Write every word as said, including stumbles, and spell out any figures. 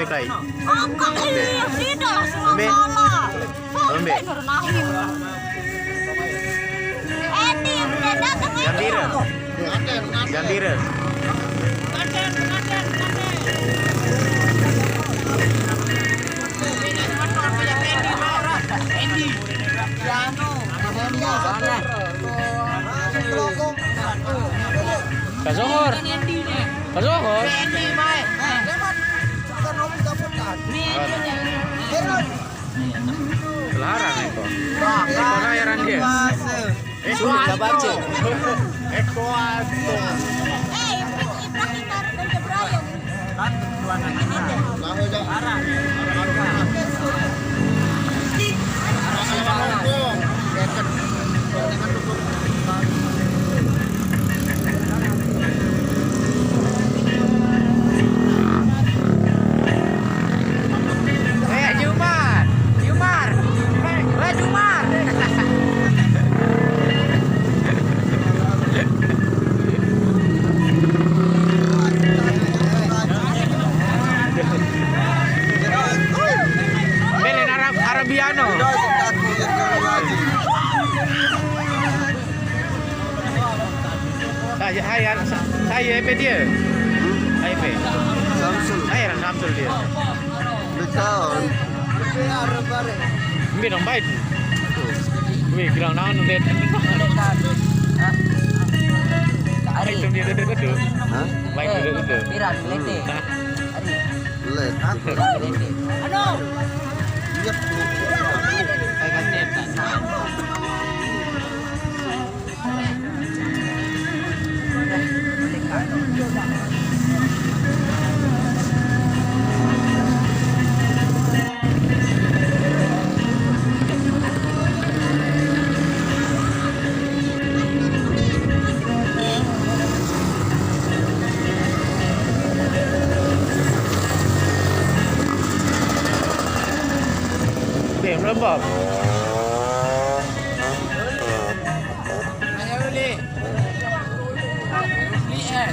Play. Kakak, iya, beda lah sama Ambil. Salah. Ambil. Sampai Nur Naim. Endi udah datang, Endi. Gambira. Gambira. Pak Zohor. Pak Zohor. Larang itu. Itu nah, heran dia. Sulit kita baca. Eko Agung. Eh, Iprak, Iprak, Iprak, Iprak. Eh, Jumar, Jumar, eh, Jumar. Belen Arab, Arabiano. Saya, saya, saya apa dia? Saya apa? Samsul. Saya orang Samsul dia. Betul. Mbe nang baik. Weh, bilang naon, Ded? Ari. Itu dia duduk-duduk. Hah? Baik duduk-duduk. Piran, lete. Hah? Ari. Lete. Piran, lete. Anu. Iya. Oke, melebab. Ayo, Uli. Uli, eh.